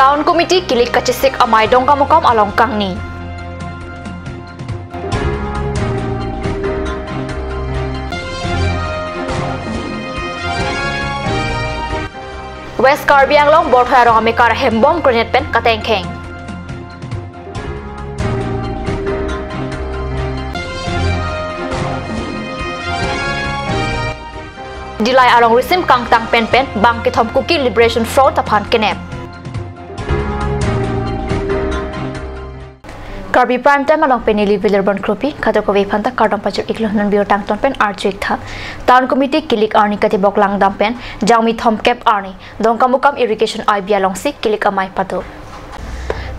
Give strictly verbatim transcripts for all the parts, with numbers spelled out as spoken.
Town Committee kilik kachesik amei Dongkamukam along kangni. West Karbi Anglong Borthoi arong amekar ahem bomb grenade pen katengkheng. Dillai arong risim kangtang penpen bang kethom Kuki Liberation Front aphan kenep. Karbi Prime Time along pen neli Vilirban Kropi, kadokave aphanta kardom pajir-iklo. Non birta angton pen arju-ik tha. Town Committee kilik arni katibok langdam pen Jangmi thomkep arni Dongkamukam Irrigation I B alongsi kilik amei pado.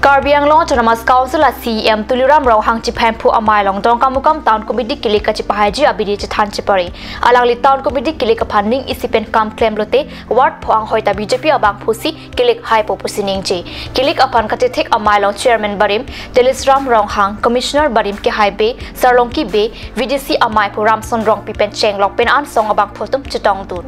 Karbi Anglong Autonomous Council a C E M Tuliram Ronghang chiphemphu amei along Dongkamukam Town Committee kilik kachipahaiji abidi chethan chepare. Alangli Town Committee kilik aphan ning isi pen kam klemlote ward pho anghoi ta B J P abangphusi kilik haipo pusi ningje. Kilik aphan kachethek amei along Chairman barim Tuliram Ronghang, Commissioner barim Kehai Bey, Sarlongki Bey, V D C amei phu Ramson Rongpi pen chenglok pen ansong abangphu atum chetongdun.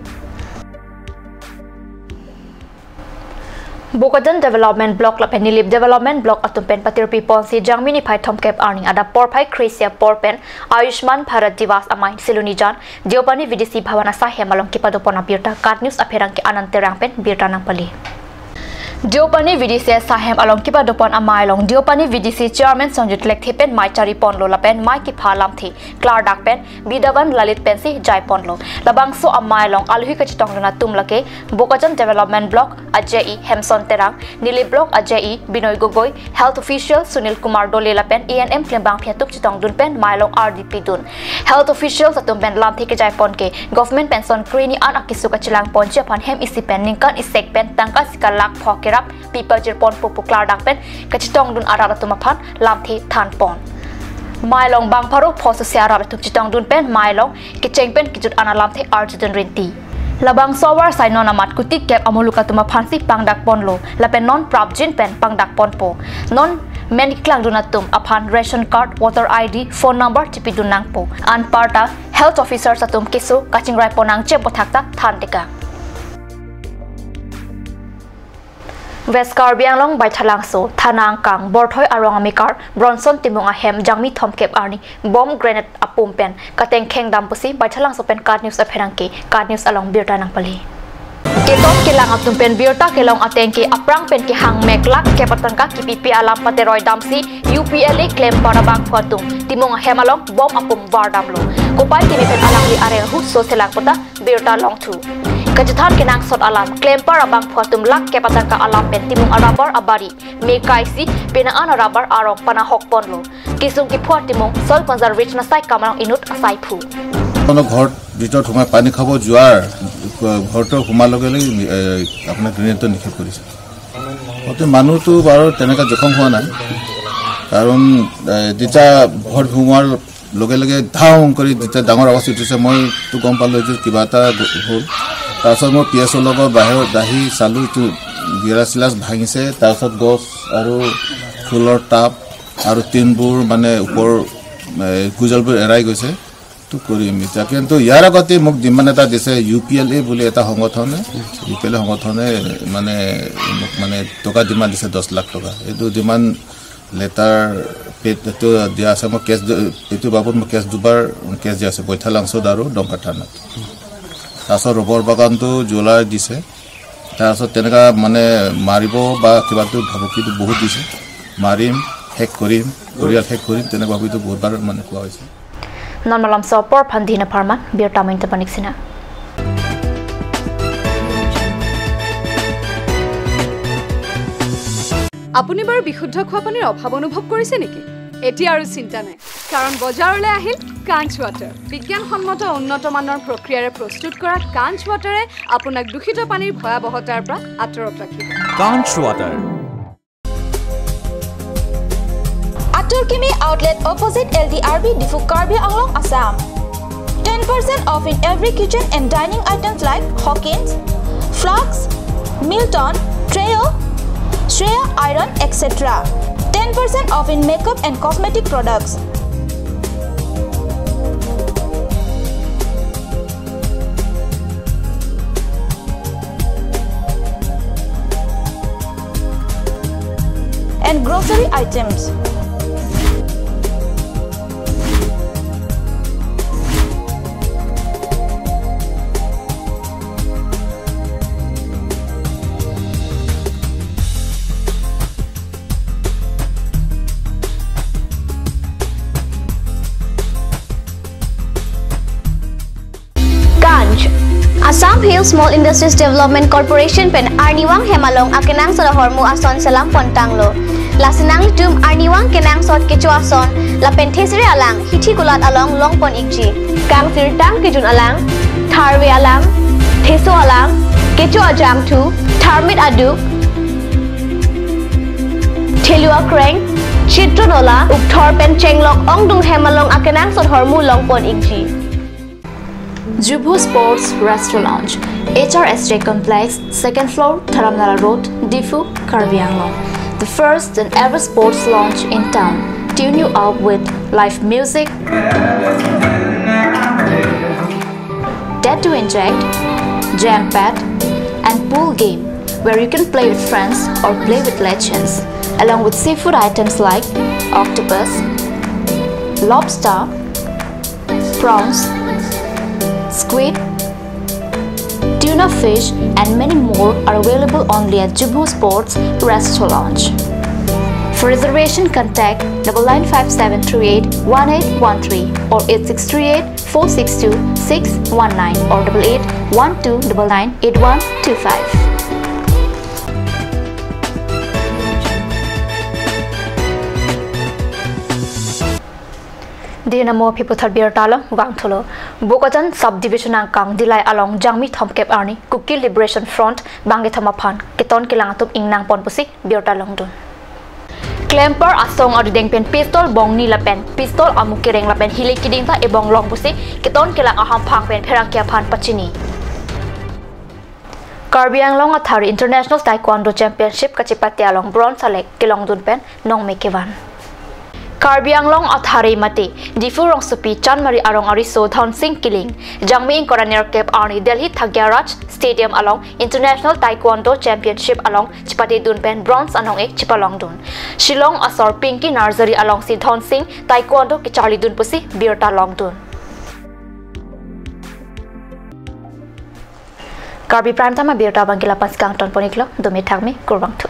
Bokajan Development Block lapen Nilip Development Block atum pen patirpi ponsi Jangmi niphai thomkep arni adap porphai kre-isi apor pen Ayushman Bharat Diwas amei Silonijan Deopani V D C Bhavan asaihem along kepadopon abirta KAT News apherangke Anand Terang pen birta nangpale. Deopani V D C asaihem along kepadopon amei along Deopani V D C Chairman Sonjit Lekthe pen mei chariponlo lapen mei kepha alamthe klardak pen Bidavan Lalit pensi jaiponlo. Labangso amei along alohi kachetongdun atum lake Bokajan Development Block a J E Hemson Terang, Nilip Block a J E Binoy Gogoi, Health Official Sunil Kumar Dole lapen A N M klembangpi atum chetongdun pen mei along ardi pidun. Health Officials atum pen lamthe kejaipon ke Government pension kreni an akeso kachelangponji aphan hem isi pen ningkan isek pen tangka sika lakh pho kerap pi pajirponpo pu klardak pen kachetongdun arat atum aphan lamthe thanpon. Mei along bang pharo pho sose arat atum chetongdun pen mei along kecheng pen kejut an alamthe arjudun rinti. Labangso avarsai non amat kuti kep amuluk atum aphansi pangdakponlo lapen non prapjin pen pangdakponpo. Non men keklangdun atum aphan ration card, voter I D, phone number chipidun nangpo. Anparta Health Officers atum keso kachingraipon nangji aputhak ta than tekang. West Karbi Anglong Baithalangso, Thana angkang, Borthoi arong amekar, Bronson Timung ahem, Jangmi thomkep arni, bomb grenade apum pen katengkheng dam pusi Baithalangso pen KAT News apherangke KAT News along birta nangpale. Ketok kelang atum pen birta kelong ateng ke aphrang pen kehang mek lakh kep atangka kipipe alam pateroi damsi U P L A klempar abangphu atum Timung ahem along bomb apum vardamlo. Kopai kimi pen alangli areng ahut so selang puta birta longthu. Kachethan kenangsot alam, klempar abangphu atum lakh kep atangka alam pen Timung a-rubber abari me kaisi pena an a-rubber arong panahokponlo. Kisung kiphu a-Timung soil conservation asai kam along inut asaiphu. কোনো ঘৰত ভিতৰত সোমাই পানী খাব যোৱাৰ, ঘৰটো সোমোৱাৰ লগে লগে, এ, আপোনাৰ গ্ৰেনেডটো নিক্ষেপ কৰিছে। গতিকে মানুহটো বাৰু তেনেকুৱা জখম হোৱা নাই, কাৰণ, এ, যেতিয়া ঘৰ সোমোৱাৰ লগে লগে ধাং কৰি যেতিয়া ডাঙৰ আৱাজ উঠিছে, মইতো গম পালোঁ যে কিবা এটা গ-, হ'ল। তাৰপিছত মই পি এছৰ লগত বাহিৰত আহি চালোঁ, এইটো গিলাচ চিলাচ ভাঙিছে, তাৰপিছত গছ আৰু ফুলৰ টাব আৰু টিনবোৰ মানে ওপৰ, এ, গুজলবোৰ এৰাই গৈছে। তো কৰিম এতিয়া, কিন্তু ইয়াৰ আগতে মোক ডিমাণ্ড এটা দিছে, ইউ পি এল এ বুলি এটা সংগঠনে, ইউ পি এল এ সংগঠনে মানে মোক মানে টকা ডিমাণ্ড দিছে, দহ লাখ টকা। এইটো ডিমাণ্ড লেটাৰ পেড এইটো দিয়া আছে, মই কেছ দি-, এইটো বাবদ মই কেছ দুবাৰ কেছ দিয়া আছে, বৈঠালাংচত আৰু ডংকা থানাত। তাৰপিছত ৰবৰ বাগানটো জ্বলাই দিছে, তাৰপিছত তেনেকা মানে মাৰিব বা কিবা কিবি ভাবুকিটো বহুত দিছে, মাৰিম, শেষ কৰিম, পৰিয়াল শেষ কৰিম, তেনেকুৱা ভাবিতো বহুতবাৰ মানে কোৱা হৈছে। Non malomso apor aphan dina pharman, birta amen ta panik sina. আপুনি বাৰু বিশুদ্ধ খোৱা পানীৰ অভাৱ অনুভৱ কৰিছে নেকি? এতিয়া আৰু চিন্তা নাই, কাৰণ বজাৰলৈ আহিল কাঞ্চ ৱাটাৰ। বিজ্ঞানসন্মত উন্নত মানৰ প্ৰক্ৰিয়াৰে প্ৰস্তুত কৰা কাঞ্চ ৱাটাৰে আপোনাক দূষিত পানীৰ ভয়াৱহতাৰ পৰা আঁতৰত ৰাখিব। কাঞ্চ water. Atur Kimi Outlet, opposite L D R B, Diphu, Karbi Anglong, Assam. Ten percent off in every kitchen and dining items like Hawkins, Flask, Milton, Trio, Shreya Iron, et cetera. Ten percent off in makeup and cosmetic products. Grocery items. Ganj. Assam Hill Small Industries Development Corporation pen arnivang hem along akenangsot ahormu ason selam pontanglo. Lasi nanglitum arnivang kenangsot kecho ason lapen thesere alang hithi kulat along longpon ikji. Kangsirtang kejun alang, tharve alang, theso alang, kecho ajangthu, tharmit aduk, thelu akreng, chitro nola, ukthor pen chenglok ongdung hem along akenangsot ahormu longpon ikji. Jubho Sports Restaurant Lounge, H R S J Complex, second floor, Dharamnala Road, Diphu, Karbi Anglong. The first and ever sports lounge in town. Tune you up with live music, Dead to Inject, Jam Pad, and pool game, where you can play with friends or play with legends, along with seafood items like octopus, lobster, prawns, squid, tuna fish, and many more are available only at Jubho Sports Restaurant Lounge. For reservation, contact double nine five seven three eight one eight one three or eight six three eight four six two six one nine or double eight one two double nine eight one two five. Dei namo aphi puthot birta along vangthulo. Bokajan Subdivision angkang Dillai along Jangmi thomkep arni Kuki Liberation Front bangkethom aphan keton kelang atum ingnangpon pusi birta longdun. Klemper asong arideng pen pistol bongni lapen pistol amu kereng lapen hile kiding ta ebong long pusi keton kelang ahamphang pen pherangke aphan pachini. Karbi Anglong athare International Taekwondo Championship kachepate along bronze alek kelongdun pen nongme kevan. Karbi Anglong athare mate Diphu rongsopi Chanmari arong ariso Dhonsing Killing, Jangmi ingkoi ra nerkep arni Delhi Thagyaraj Stadium along International Taekwondo Championship along chepatedun pen bronze anong-e chepalongdun. Shillong asor Pinky Nursery alongsi Dhonsing Taekwondo kecharlidun pusi birta longdun. Karbi Prime Time abirta abangke la-an si kangtonpon iklo, dome thakme, kurvangthu.